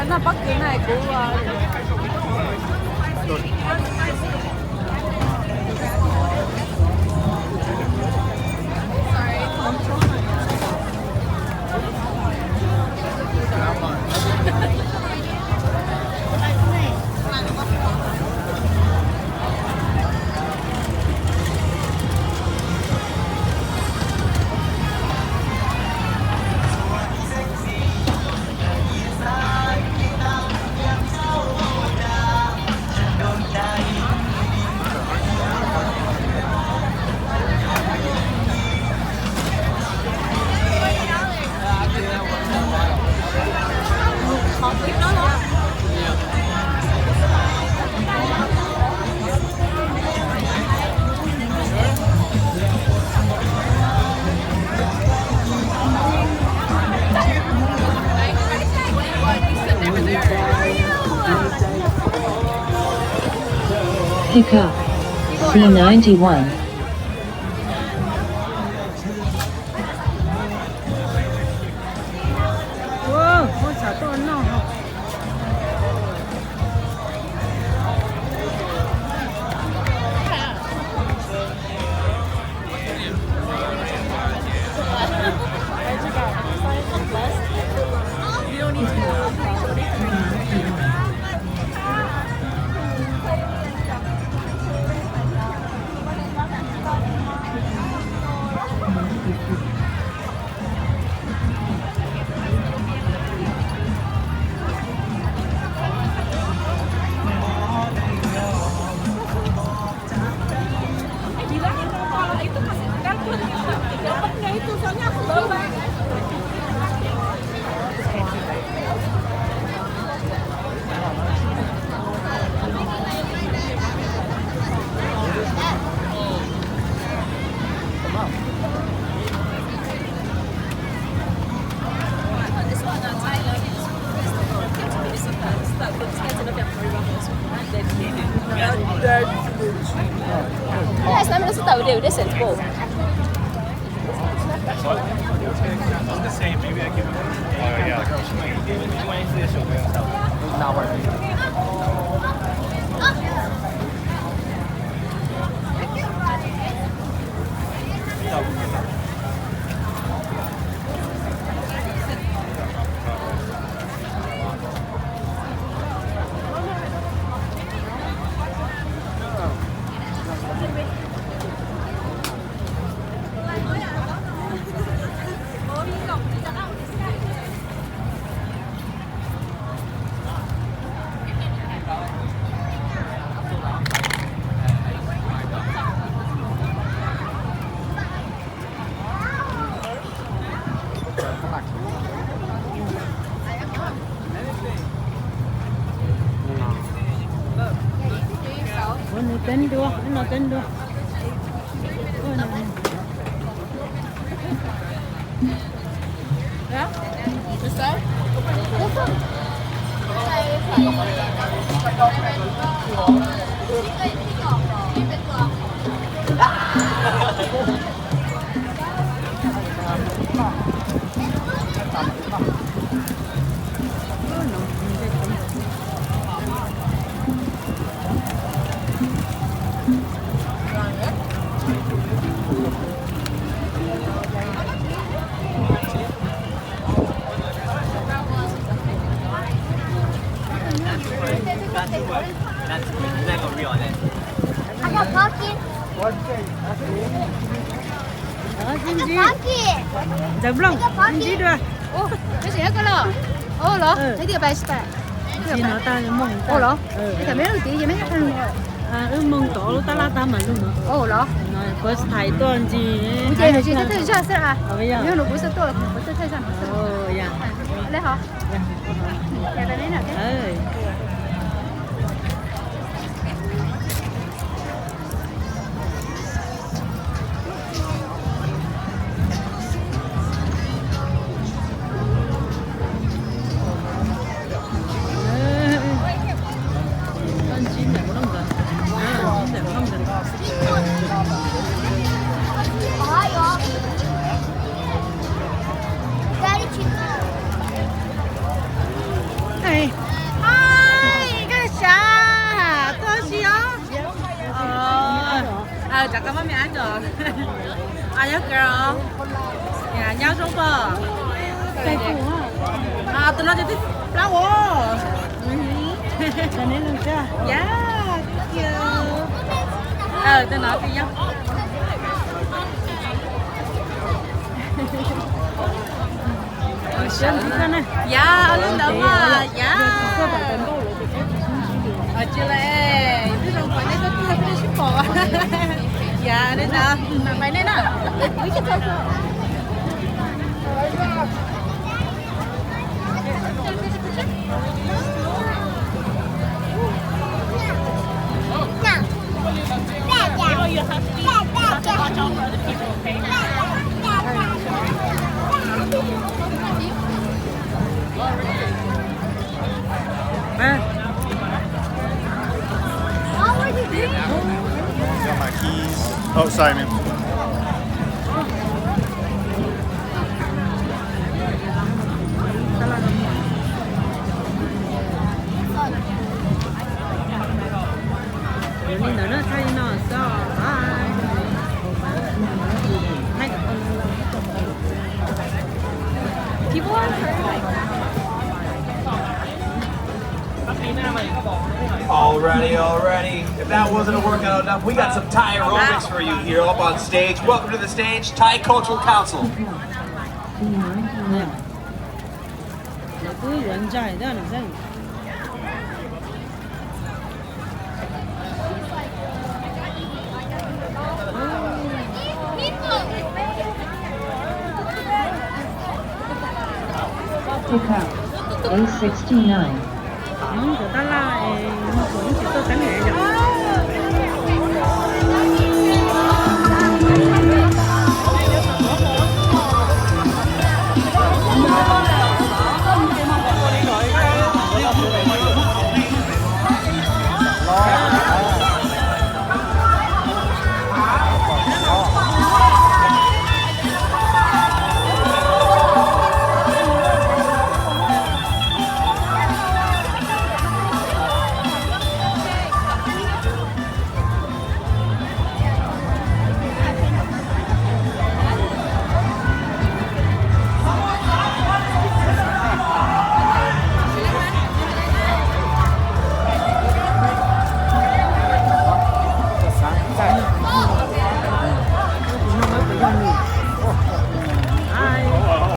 Noj pob kws na kuv. Pickup C ninety-one. Ua, muab txhom tuaj noj. Ua nws teeb dua, no teeb dua. Ntxawm Nplooj, ntsib dua. Ntxim no tag moog tag. Wb moog tod lub tab laj tab mas lug no. Kuv thaiv tuaj ntsis. Daddy, Chào con mami ăn rồi. Ai nhớ kìa. Dạ, nhau sống bò. Tus no cho tiếp flower. Cho nên lần trước. Dạ, thank you. Ờ, tôi nói thì nhau. Dạ, alo ntawd mas, dạ. Tsis lawm, twb zoo pom nej tuaj tag twb sib pom. Dạ, nej ntawd, mam pais nej na. Got my keys. Oh, sorry, man. Yuav li ntawd na, thaij li no xwb. Alrighty, alrighty. If that wasn't a workout enough, we got some Thai aerobics for you here up on stage. Welcome to the stage, Thai Cultural Council. Lawv kuj yuav ntsais thiab no xwb. Pickup A sixty-nine. Hnub cov tab laj es tsis tuaj teeb yom.